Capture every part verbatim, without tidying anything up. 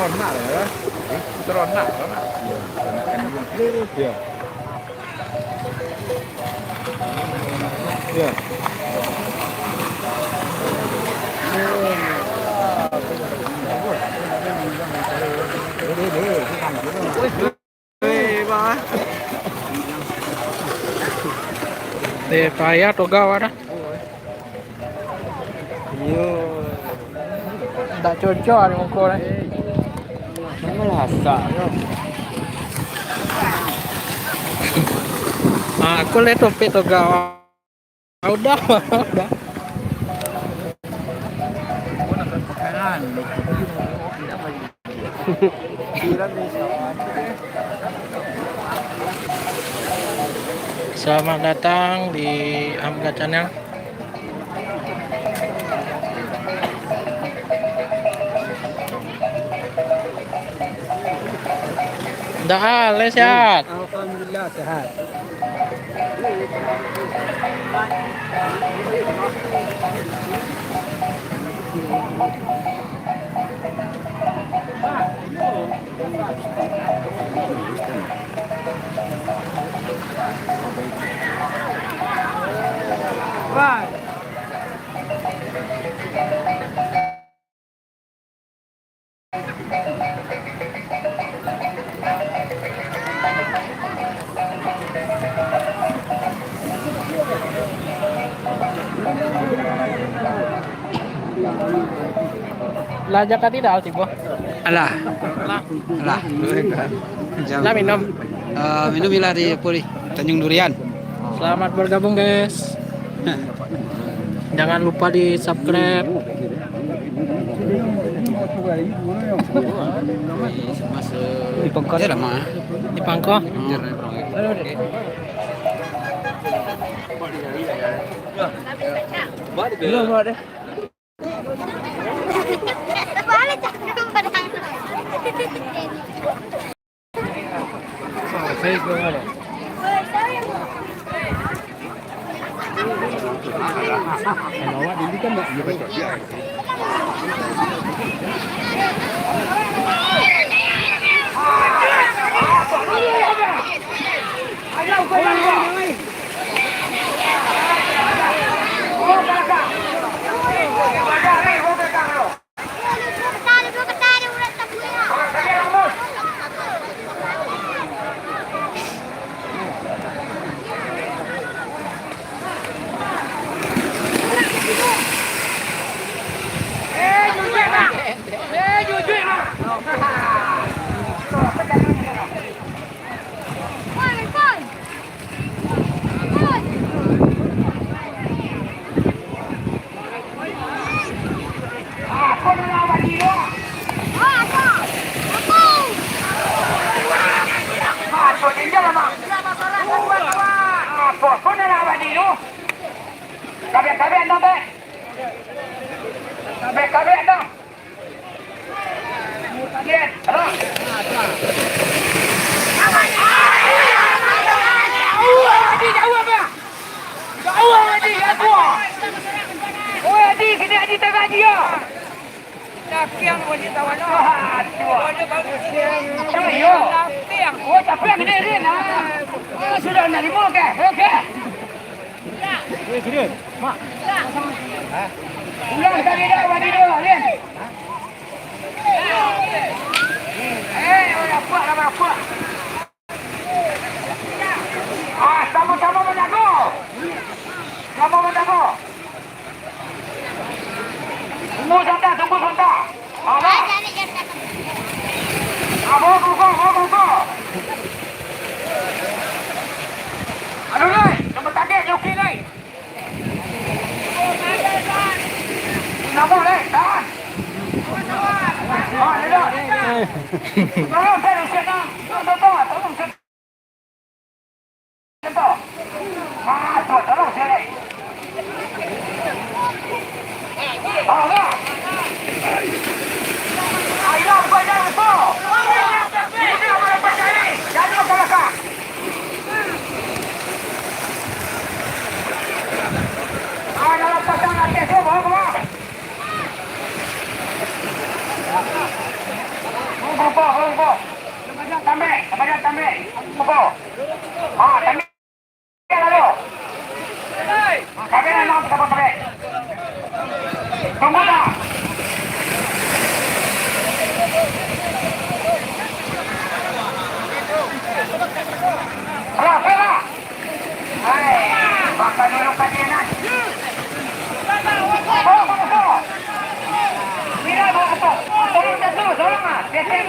Corona lah, ya. Corona, corona. Ya. Ya. Eh, payah toga awak dah. Iyo. Ndak cocok ari muko dah. Janganlah asak. Ah, aku lihat topik toga awak. Ah, udah, udah. Selamat datang di Amga Channel. Dah, ah, le sehat. Alhamdulillah, sehat. Lah, Jakarta dah tibo. Alah. Lah. Alah. Lah minum. Eh, minum ilah di Puri, Tanjung Durian. Selamat bergabung, guys. Jangan lupa di subscribe. Di pangko. Di pangko. Hmm. Belum, belum deh. Kabek-kabek dah, Bek. Kabek-kabek dah. Sudah narimo, oke, oke. Ulang tadi dah, Wadido, Lin. Eh, oh, rapuak lah, rapuak. Ah, sama-sama manjago. Sama manjago. Tunggu santa, tunggu santa. Alah. Abo kuko, abo kuko. Aduh, lai. Nombor tadi, Yuki, lai. Namo, lai. Tahan. Ah, ni dah. Tolong, saya, saya, saya, saya, saya, saya. Tambek, tambek, tambek. Tambek. Ha, tambek. Lalu. Tambek, tambek, tambek. Tunggu dah. Alah, alah. Hai, makan dulu kadian, ah. Bawa ke motor. Bila bawa ke motor. Tolong jatuh, tolong, ah. Biasa.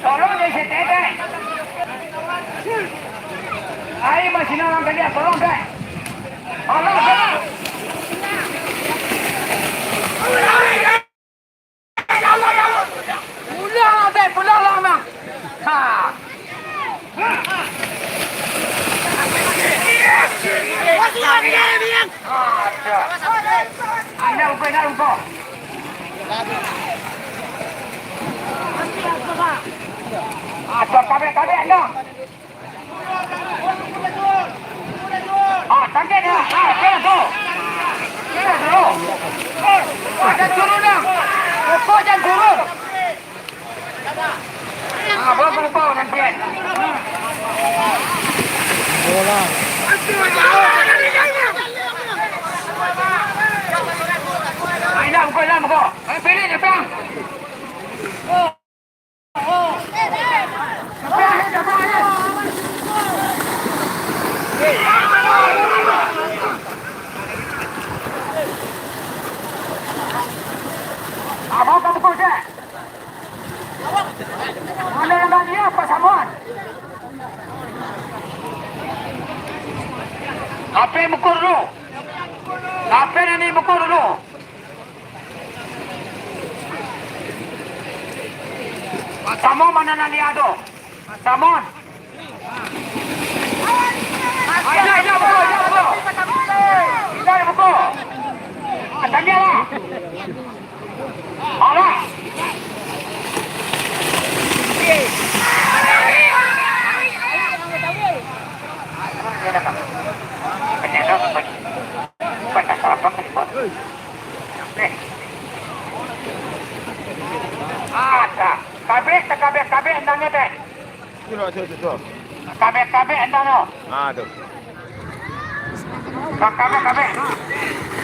Tolong dari situ, eh. Ai, masih nak orang kalian, tolong, eh. Tolong, tolong. Pulang lah, Bang. Pulang lah, Bang. Ha. Ada. Ada, Bang, ada, Bang. Ada, kabeh, kabeh, ada. Ah, tangkek dia. Ah, kena tu. Kena tu. Ah, jan turun dah. Pokok jan turun. Ah, bawa ke lubang nanti, eh. Bola. Ah, hilang, buka, hilang, buka. Eh, pilih je, Bang. Abang tak pukul, Cek. Mana yang tak dia, Pak Samuan? Apa yang pukul dulu? Apa yang ini pukul dulu? Samo mana nan dia tu? Samo. Ayo, ayo, buka, ayo, buka. Ayo, buka. Ah, tanya lah. Alah. Ada. Ada. Kabeh, kabeh, kabeh, endangnya, teh. Tu, tu, tu, tu. Kabeh, kabeh, endangnya. Ah, tu. Kabeh, kabeh.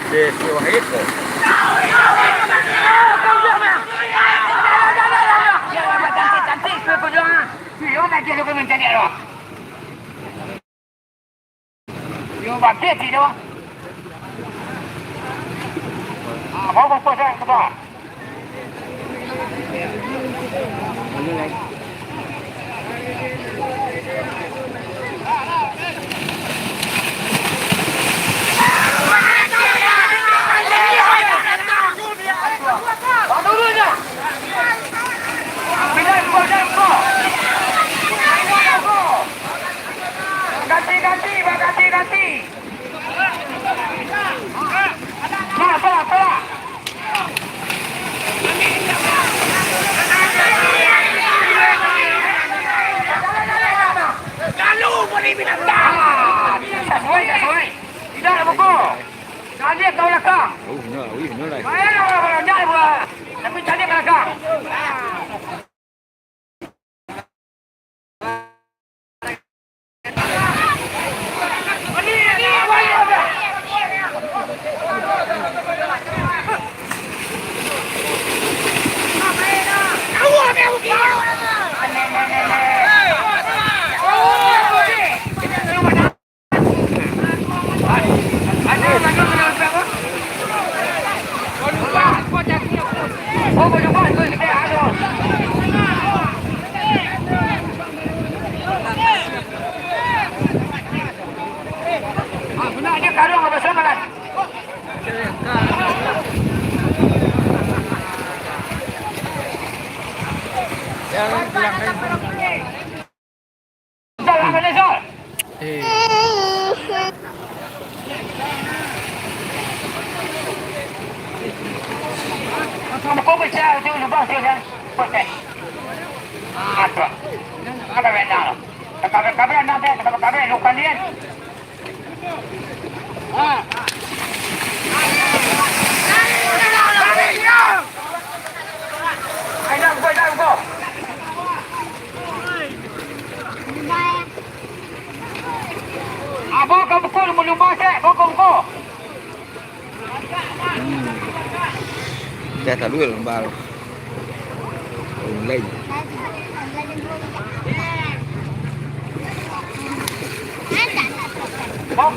Si, si Wahid tu. Ya, cantik-cantik, tu, tu, tu. Yo, nak jadi pun mencari, loh. Yo, bagus sih, tu. Ah, mau fokus, eh, keluar. Ganti, ganti, ganti, ganti. Tolak, tolak, tolak. Lalu beri binatang. Ah, tak sesuai, tak sesuai. Tidak nak pukul. Caliak ke belakang. Oh, benar, oh, benar lah. Saya nak orang-orang nak buat. Tapi caliak ke belakang. Jalan pulang kan. Eh. Kau besar tu lubang tu kan. Ada. Ada benda. Kabeh-kabeh anak dia, kabeh-kabeh luka dia. Ha. Ayo, go, go, go. Dah talu lambal. Mulai. Amok,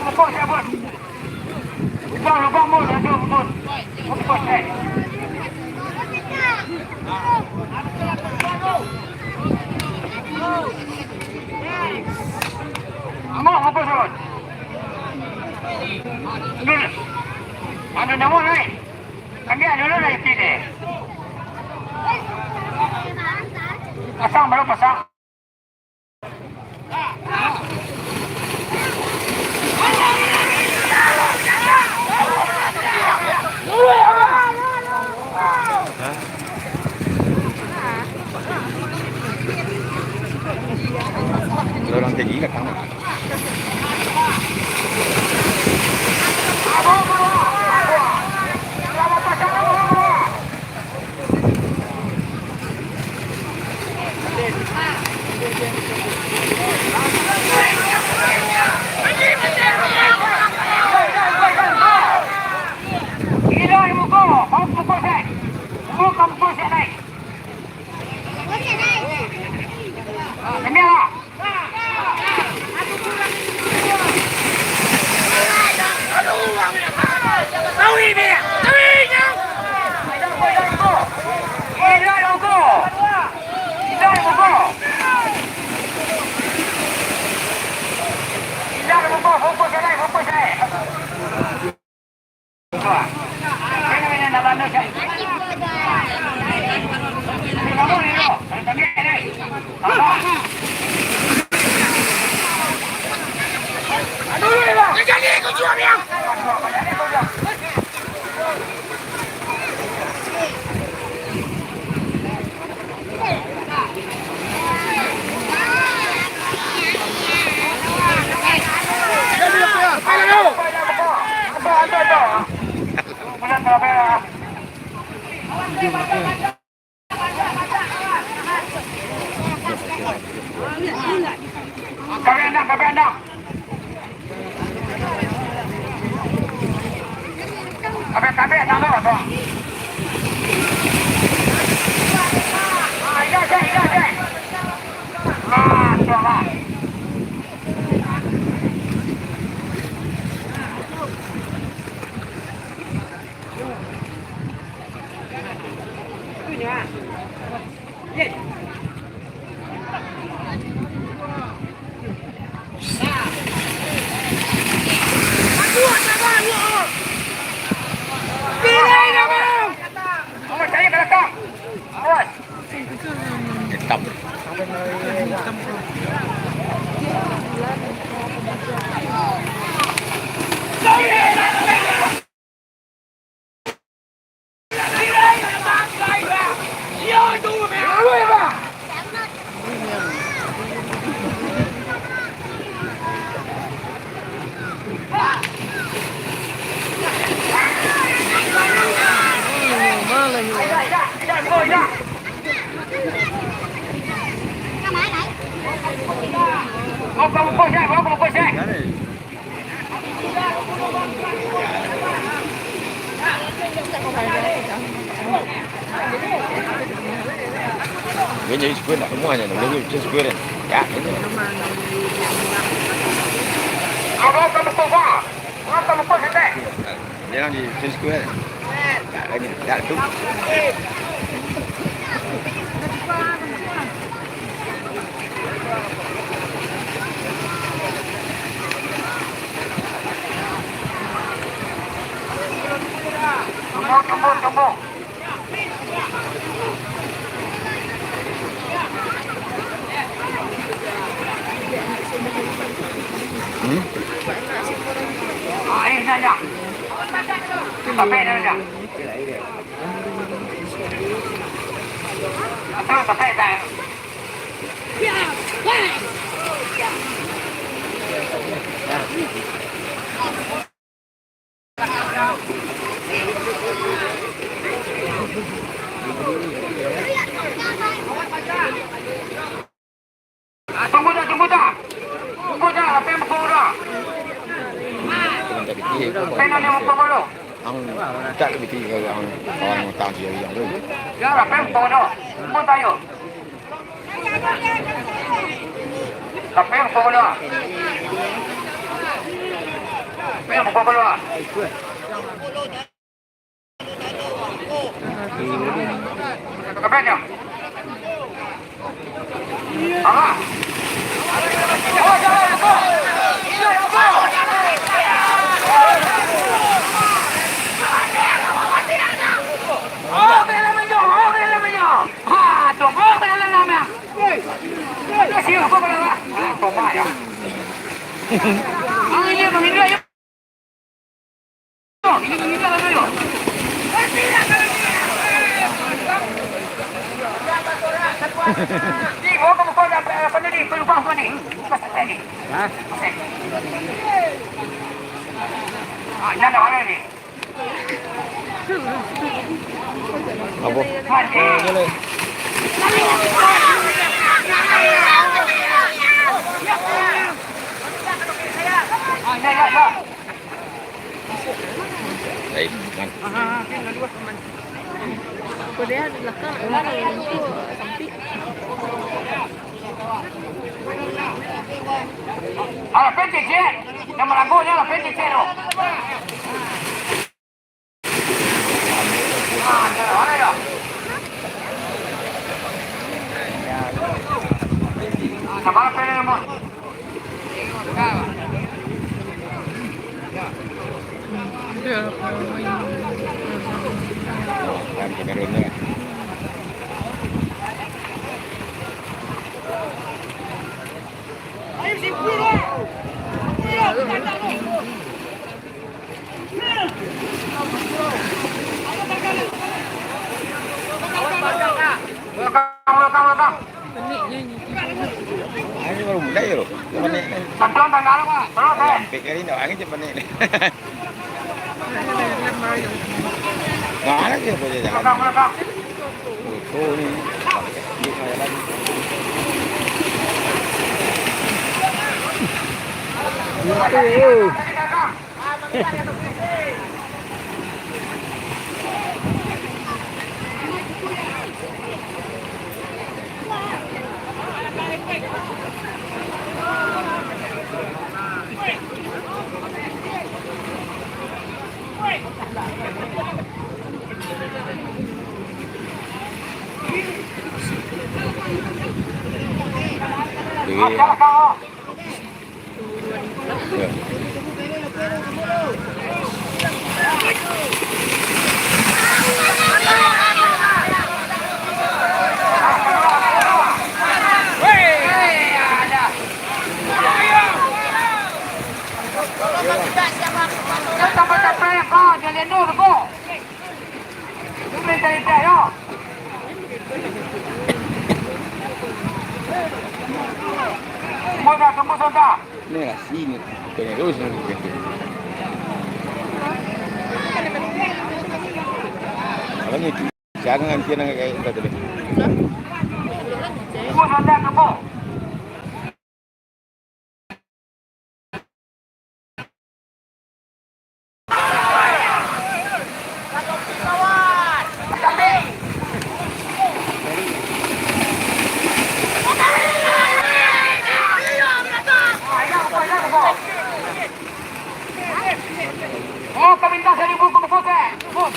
fokus, fokus. Anu namo naik. Ambiak dulu lah isi deh. Pasang, baru pasang. Kalau orang tinggi lah, kamu. Kabek andang, kabek andang. Kabek, kabek, tangga, bang. Ah, iya, iya, iya, iya. Ah, iya, lah. Awas, cari ke belakang. Awas. Hitam. Kau, kau, kau, kau, kau, kau, kau. Dia jadi square nak semua je, dia jadi macam square kan. Ya, ini. Abang tak betul, Bang. Abang tak betul, Bang. Dia orang di Times Square. Tak lagi, tak tu. Tunggu, tunggu, tunggu. Hmm? Ah, eh, dah, dah. Sampai dah, dah. Sampai, sampai dah. Tunggu dah, tunggu dah. Tunggu dah, apa yang berkurang? Apa yang ada yang berkurang? Ang tak lebih tinggi kalau ang, orang tahu. Ya, lah, pem, kono. Mun tayo. Lah, pem, kono. Pem, kono. Lah, pem, ya. Apo? Baik, man. Korea di belakang, di belakang itu samping. Alah, pecek, cek. Yang meragunya lah, pecek, cek, tu. Angin baru mulai je tu. Panik ni. Sampai kali ni, angin je panik ni. Mana dia boleh jalan? Motor ni. Duit. Ni lah, sini. Kena terus ni. Apa ni? Jangan kena kayak tadi. Oh, ka mintak saribu ka buku teh. Bus.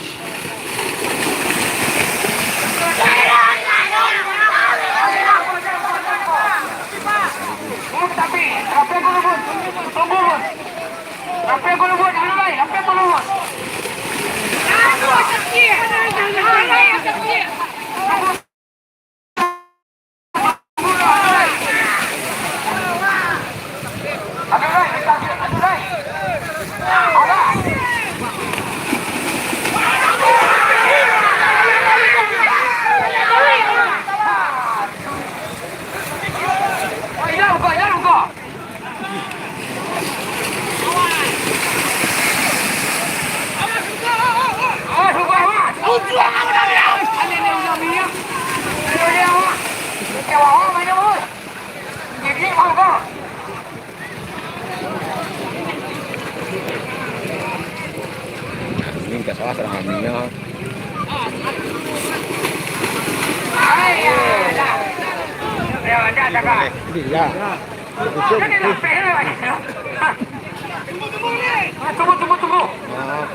Tunggu, tunggu, tunggu.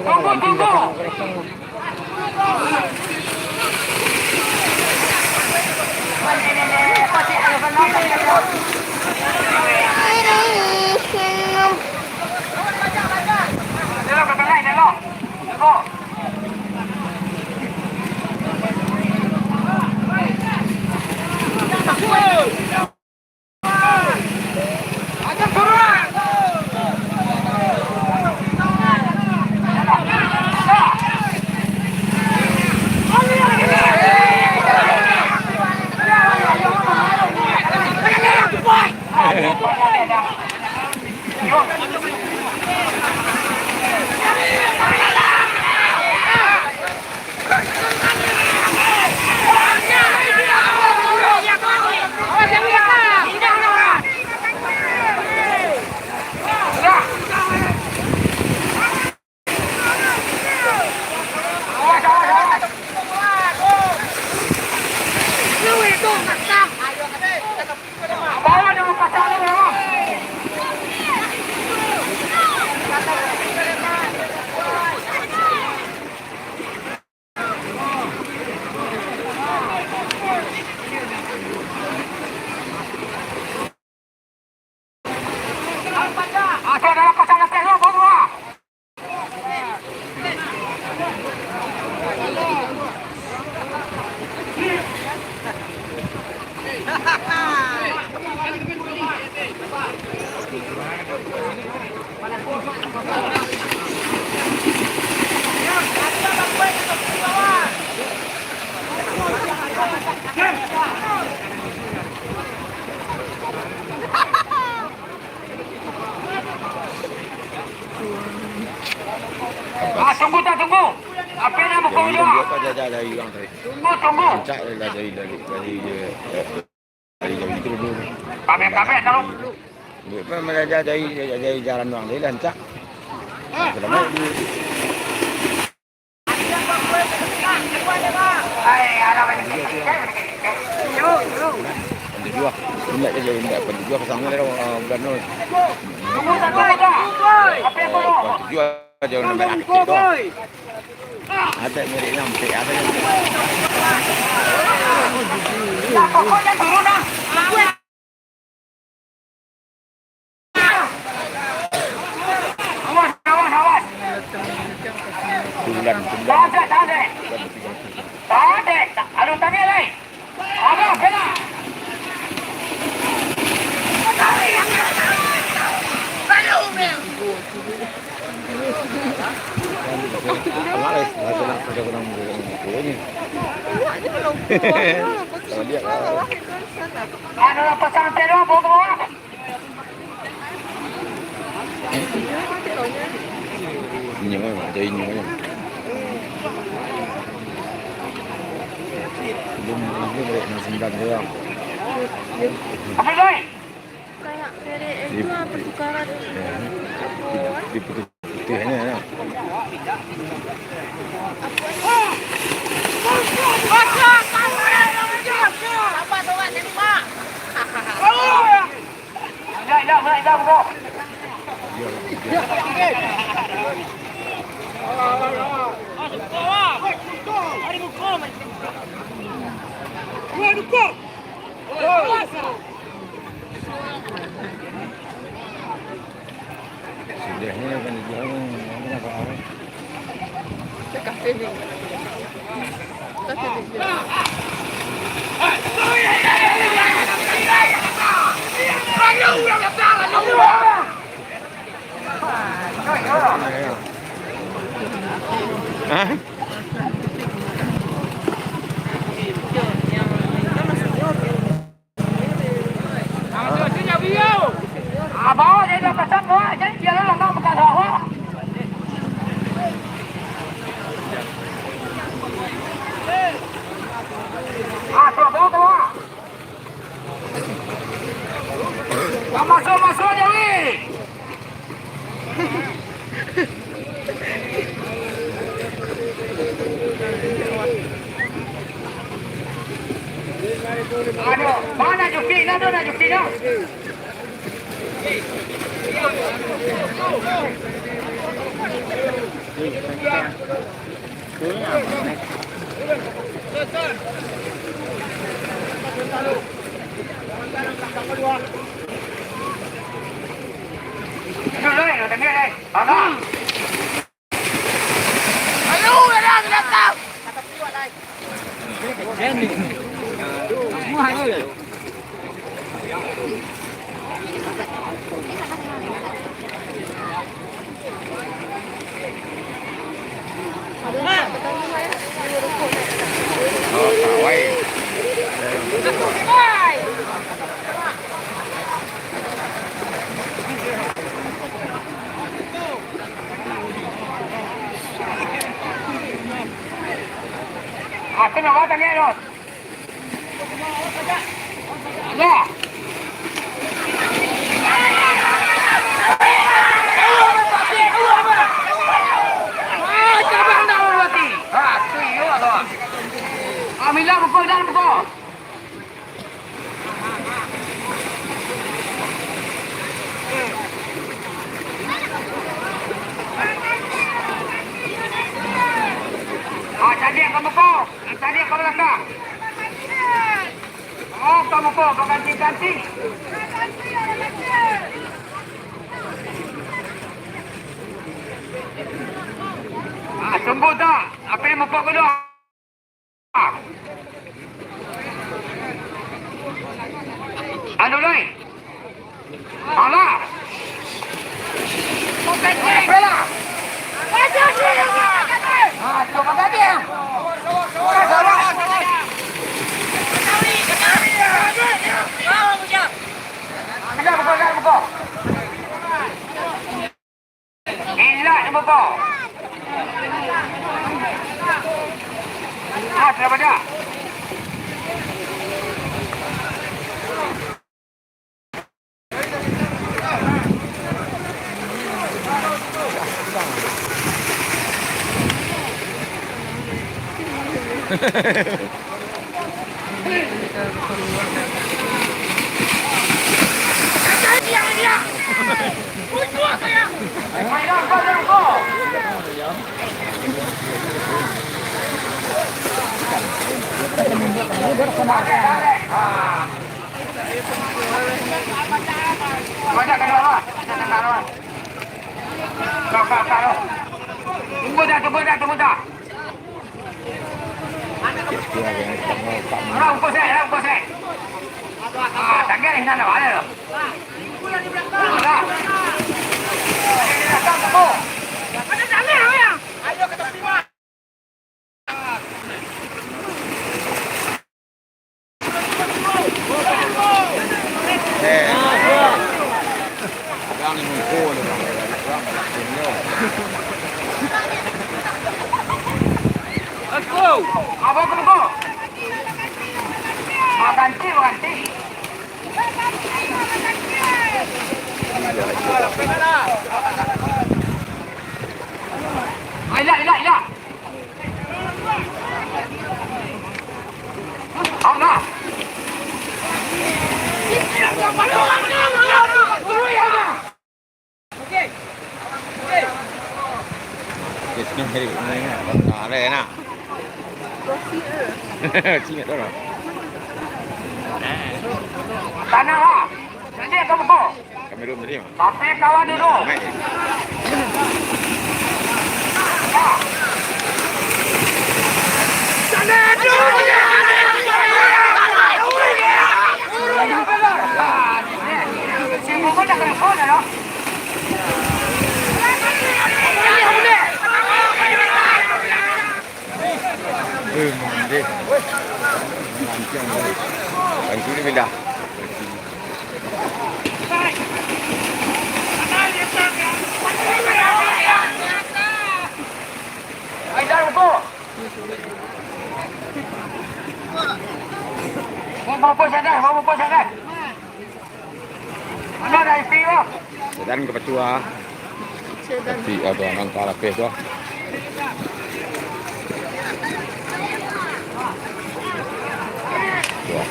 Tunggu, tunggu. Ah, tunggu tak, tunggu. Apa yang buka ujung? Tunggu, tunggu. Rancak lah dari, dari, dari, dari, dari itu dulu. Kamek-kamek tahu. Dia pun belajar dari, dari jalan orang dia rancak. Selamat dulu. Pantujuah. Indak je, indak pantujuah pasang ni dah, ah, bulan tu. Pantujuah aja nak main aktif tu. Ada milik nyampe, ada yang Awas, awas, awas. Bulan, bulan. Tahan, tahan, tahan. Tahan, tahan. Alun tangih lai. Awas, kena. Malas, masalah pada orang ni. Kalau dia, ah. Anu lah pasang telo, bawa, bawa. Inyo mah, jadi inyo mah. Belum, belum balik enam sembilan tu lah. Apa, Doi? Kayak P D M tu lah, pertukaran. Ya. Apa? Di, di putih-putihnya, ya. Apa tu, Pak? Tembak. Sudahnya kan dijual, kenapa? Cakap sini. Hah? Aduh, mana Juki? Nah, tu nah Juki tu. Aduh, Lai, tengah, Lai. Abang. Aku nak makan ni, Ros. Ya. Ah, cabang dah mati. Ah, tu iyo tu. Ambillah buku dan buku. Ah, cadiak ka muko, cadiak ka balakang. Oh, ka muko, baganti-ganti. Ah, tumbuah dah, apo nan muko ko dah? Anu lai. Alah. Bela. Ah, tu manggadih. Buka, buka, buka. Elak nyo bapak. Ah, sudah banyak. Tunggu dah, tunggu dah, tunggu dah. Orang bungkus eh, orang bungkus eh. Ah, tanggal ni nak balik tu. Dah. Dah, dah, dah, dah. Eh. Abang ni muko ni, bang. Abang ni muko ni. Aku. Abang ke muko. Ah, ganti, ganti. Ilak, ilak, ilak. Tanah lah. Jadi, kamu kau. Kami dulu tadi, Mak. Tapi kawan dulu. Mak. Eh, mandeh. Mancang, bro. Bantu ni pindah. Haidar, betul. Mau bungkus sana, mau bungkus sana. Mana dah isi tu? Sedan ka patua. Tapi ada nang ka lapeh tu. Wah,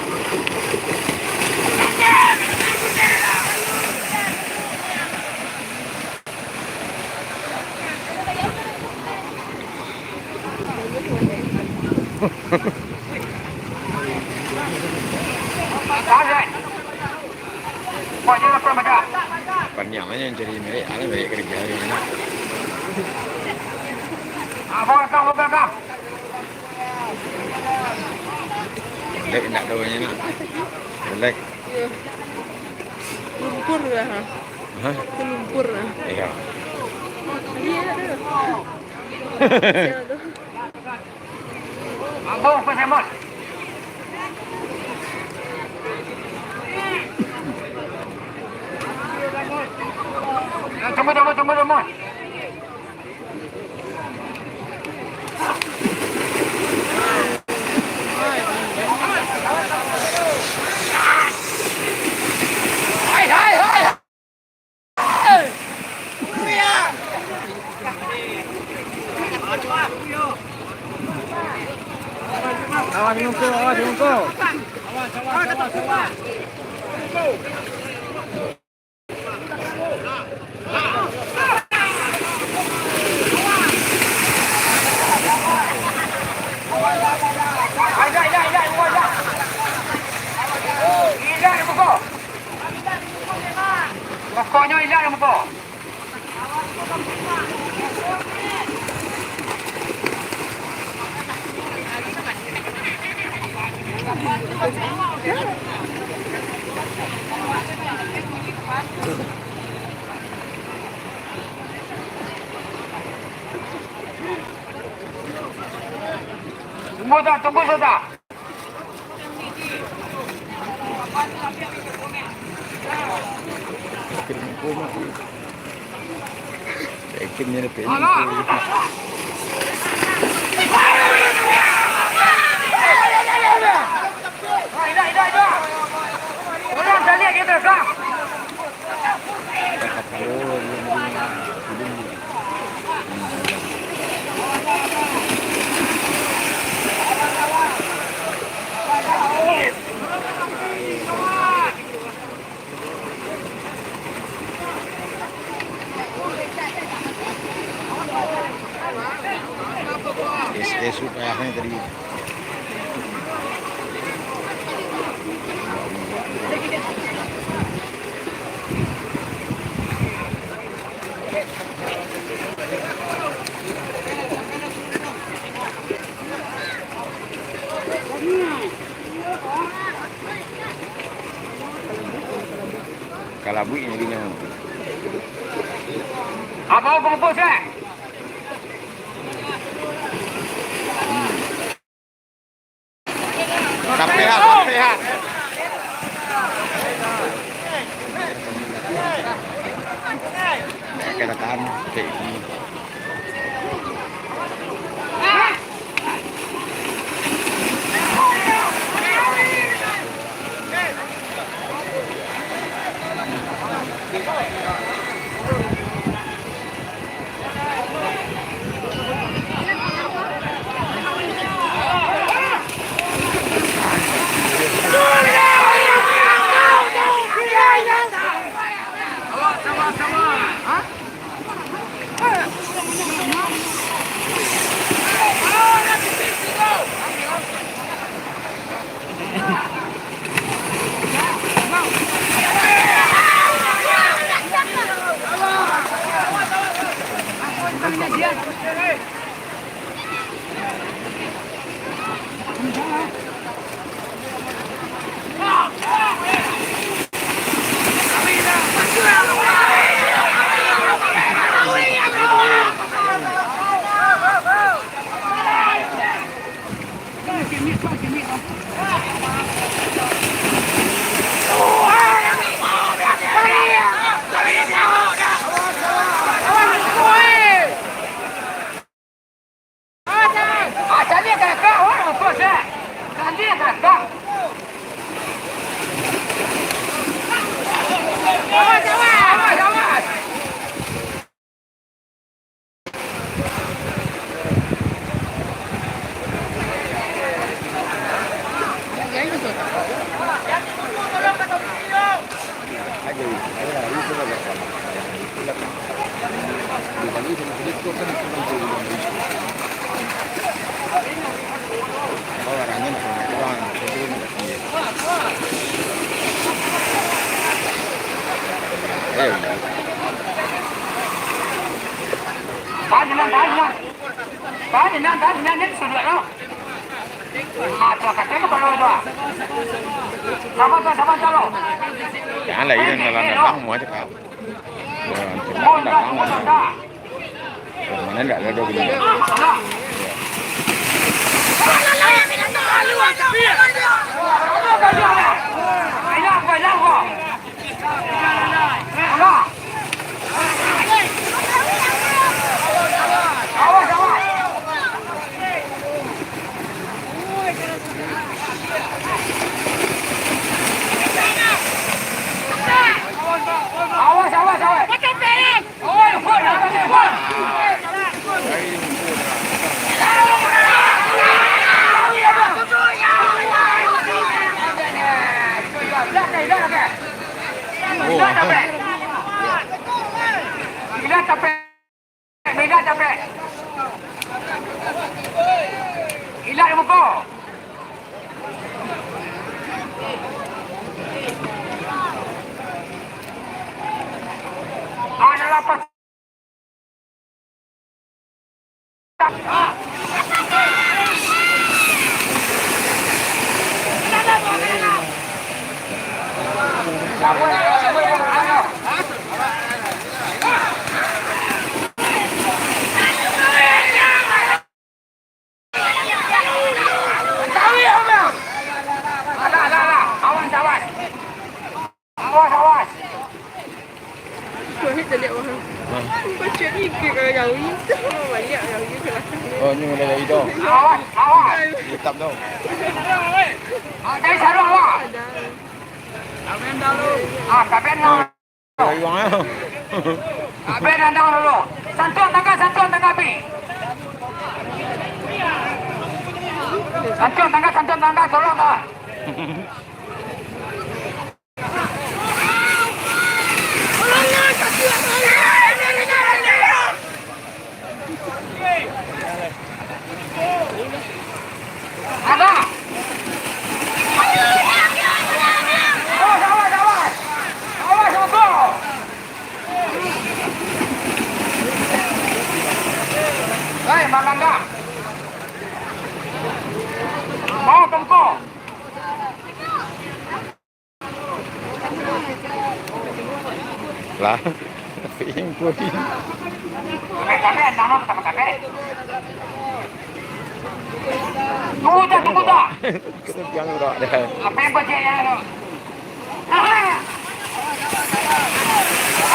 Paniang aja yang cari merek, ada merek kerja di mana. Abang, abang, abang, abang. Lek indak doanya nak. Lek. Lumpur lah, ha? Hah? Itu lumpur lah. Iya. Iya, ada. Siapa tu? Ambo, Pak Samuel. Tunggu, tunggu, tunggu, tunggu. Awas muka, awas muka. Pokoknyo ilang muko. Tunggu dah, tunggu dah. Es, es, payahnya tadi. Kalabuik jadinyo. Apa bungkus, eh? Tapihan, tapihan. Kadang-kadang kayak gini. Janganlah, ini dalam-dalam semua cakap. Dalam-dalam semua. Mana ndak ada dunia. Awas, awas, awas. Ilat di muko. Anak lapas. Awas, awas. Wahid tadi orang. Hah? Baca ni ke kalau jauh ni. Banyak jauh ni ke belakang ni. Oh, ni mulai dari tu. Awas, awas. Tetap tu. Ah, dari sarung awak. Ada. Ah, tak benar. Dari orang lah. Tak benar, dah dulu. Santuan tangga, santuan tangga api. Santuan tangga, santuan tangga, tolong dah. Ada. Awas, awas, awas. Awas, awas. Hei, Malangga. Mau tempur. Lah, tapi yang kuning. Tunggu tak, tunggu tak. Kena biang udah deh. Apa yang baca ya?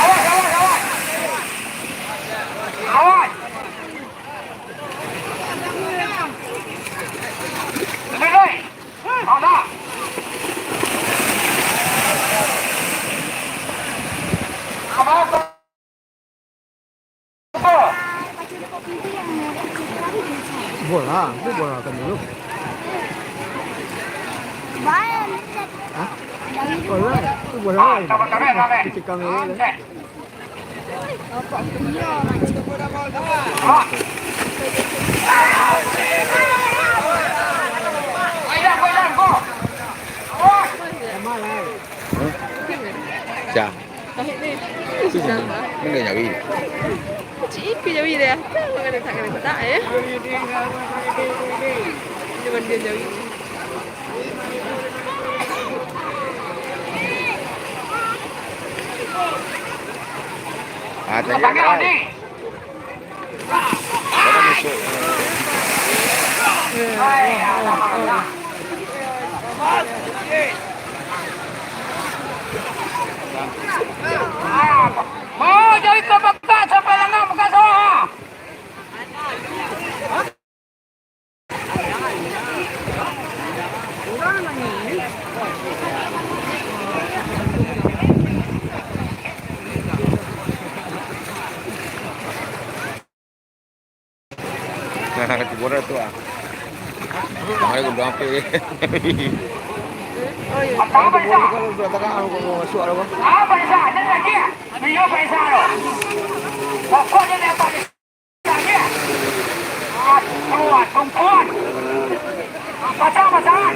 Awas, awas, awas. Awas. Lebih, lebih. Bola, itu bola kan dulu. Hah? Bola, itu bola. Ditikam dulu. Siap. Mana nyawi? Cik Ipi nyawi dia. Kan makan tak kena tak, eh. Dia mandi nyawi. Ah, tadi ada. Ada masuk. Mau jadi tabakak sampai langah muka sawah. Nah, tibo dah tu ah. Kamari aku bilang apa? Apa, Isa? Kalau sudah tengah, aku mau masuk apa? Apa, Isa? Ada lagi? Beliau Pak Isa, loh. Pokoknya dia apa? Kuat, kuat. Pasang, pasang.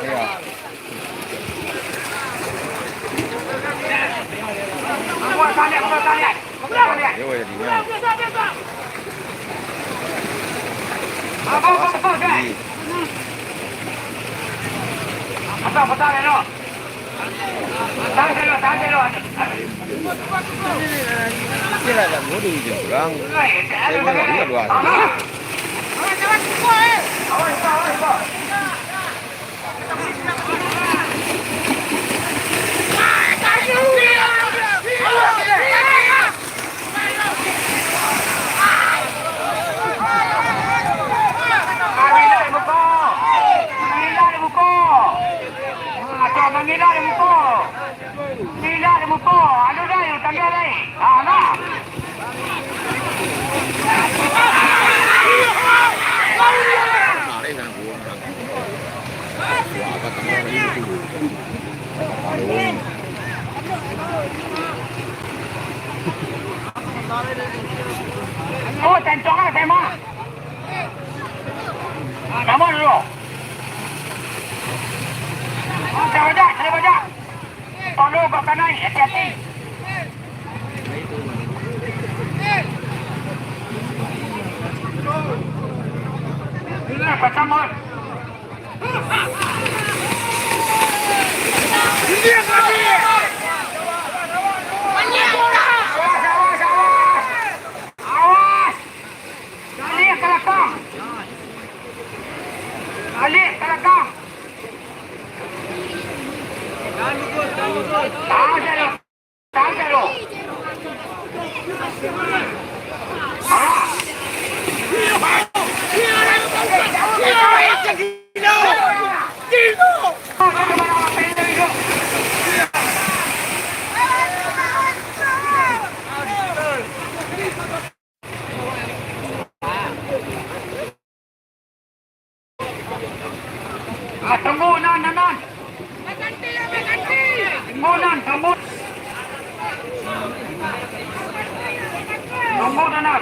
Yo, jadinyo. Pasang, pasang, elok. Tahan, elok, tahan, elok. Inilah lagu di ujung pulang. Saya mau lari, aduh, ah. Mangilah di muko. Mangilah di muko. Ah, tu, mangilah di muko. Mangilah di muko. Anu dai, tangga dai. Ah, nah. Oh, tencong lah, Tema. Ah, kamu dulu. Ah, saya bajak, saya bajak. Tolong, Pak Kanai, hati-hati. Inilah, Pak Samuel. Awas, awas, awas. Awas. Baliak ka lakang. Baliak ka lakang. Tahan sajo. Tahan sajo. Awas. Ah, tunggu nan, nan, nan. Tunggu nan, tunggu. Tunggu nan, nan.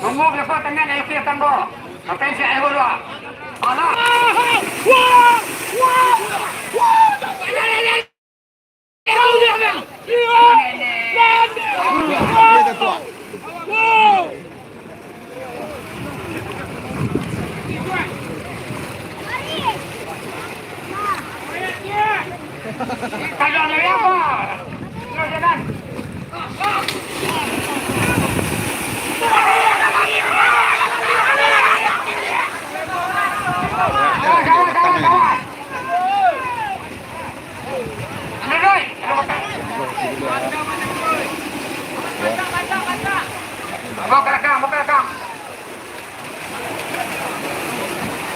Tunggu beko tangah dari pihak tanggo. Sampai si air dulu. Alah. Bawa ke belakang, bawa ke belakang.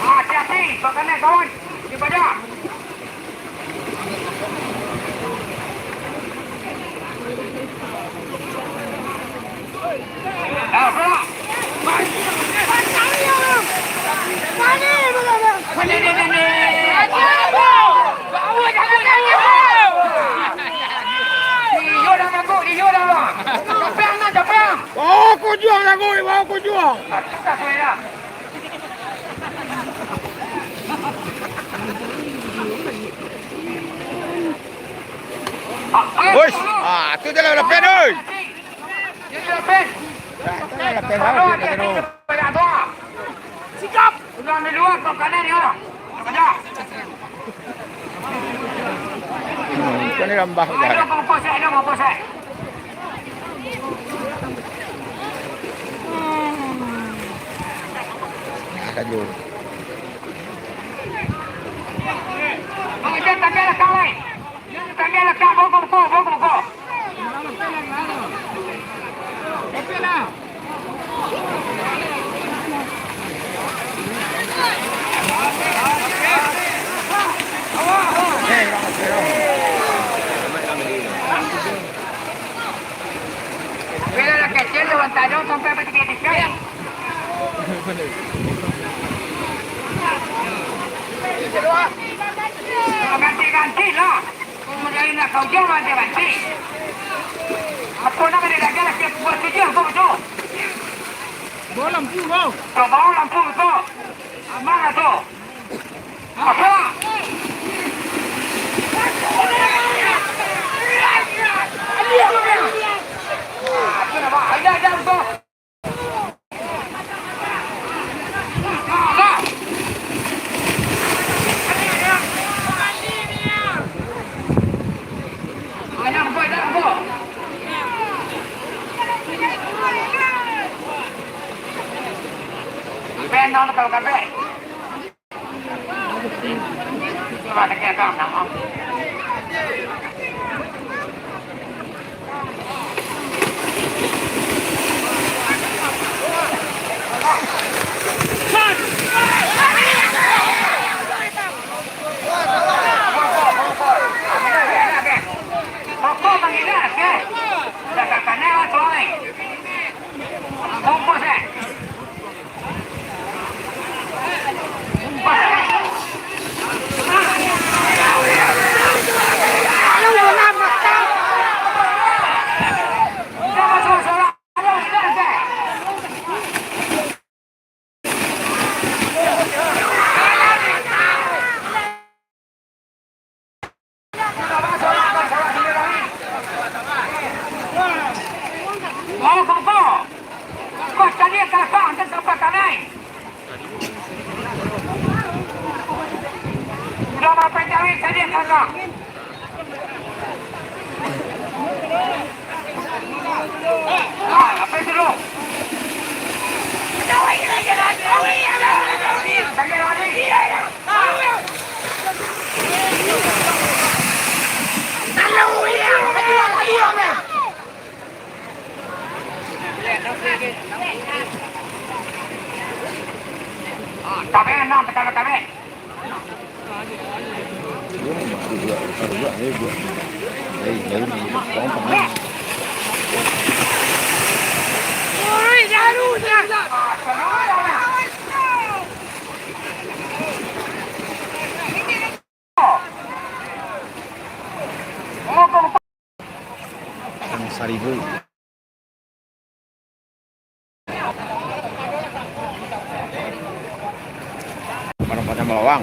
Ah, hati-hati, bakanak kawan. Di paja. Bawa kujuang, Dagoy, bawa kujuang. Woi, ah, tu dah lah, dah pen, oi. Dah, dah lah, pen, oi. Sikap. Sudah ambil dua, kau kanan dia. Kerja. Hmm, kan dia rambah dah. Ada pengepus, ada pengepus. Nah, sajo. Bang Ijat, tangga lakang, lai. Tangga lakang, bawa ke muka, bawa ke muka. Bila lah kecil, lawan tajam sampai batiga-tiga. Ganti-ganti lah. Kau nak kau jauh, ganti-ganti. Apa nak kena dagang lah, siap buat kerja, kau betul. Bawa lampu, kau. Kau bawa lampu, kau. Aman lah tu. Apa? Ada, ada, kau. Mau kumpul. Kau cari kakak, angkat sampai kanai. Udah mapai cari, cari kakak. Ah, apa itu lu? Cari lagi. Tabe, enam, tabe, tabe. Ang Saribu. Padang-padang bawang.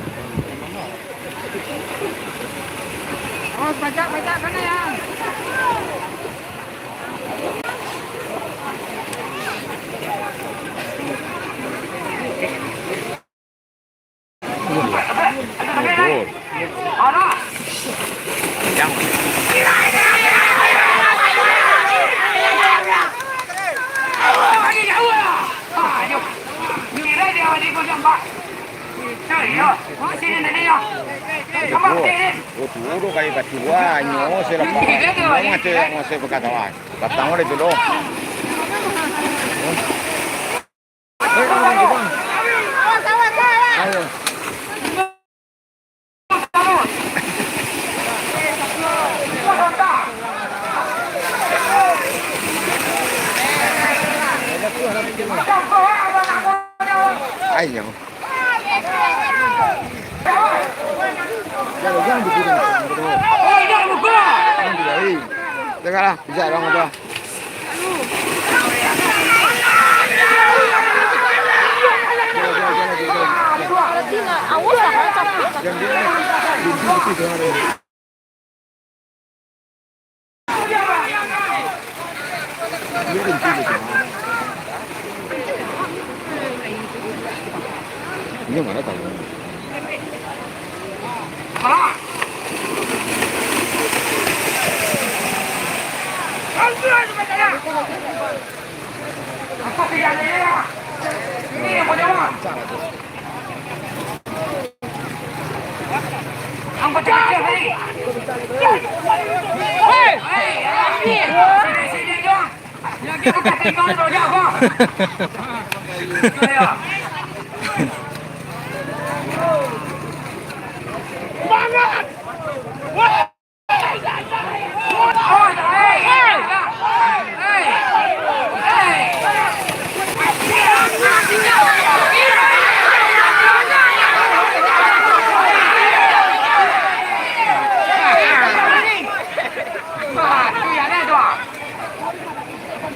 Oh, bajak, bajak sana ya. Oh, tuo do kai batua, nyo se lapeh. Nyo mangecek, mangecek bakatawa. Batang udah tu doh. Ayo. Ayo. Jangan, jangan. Janganlah, bisa orang apa. Ini mana tahu?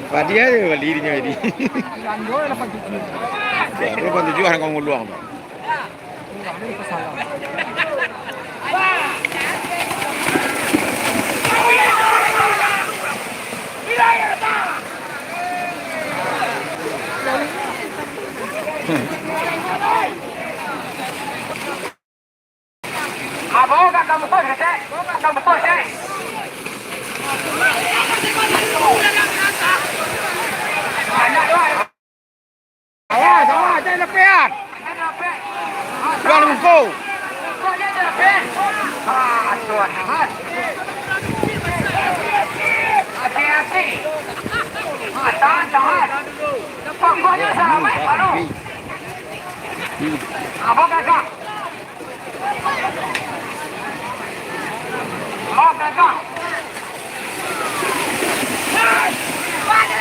Padi aja bali dinyo jadi. Baru lapan tujuh orang kau nguluang tu. Awas, awas, jangan lepehan. Jual buku. Ah, Tuhan. Hati-hati. Ah, tahan, tahan. Pokoknya selamat, baru. Apa gagah? Apa gagah?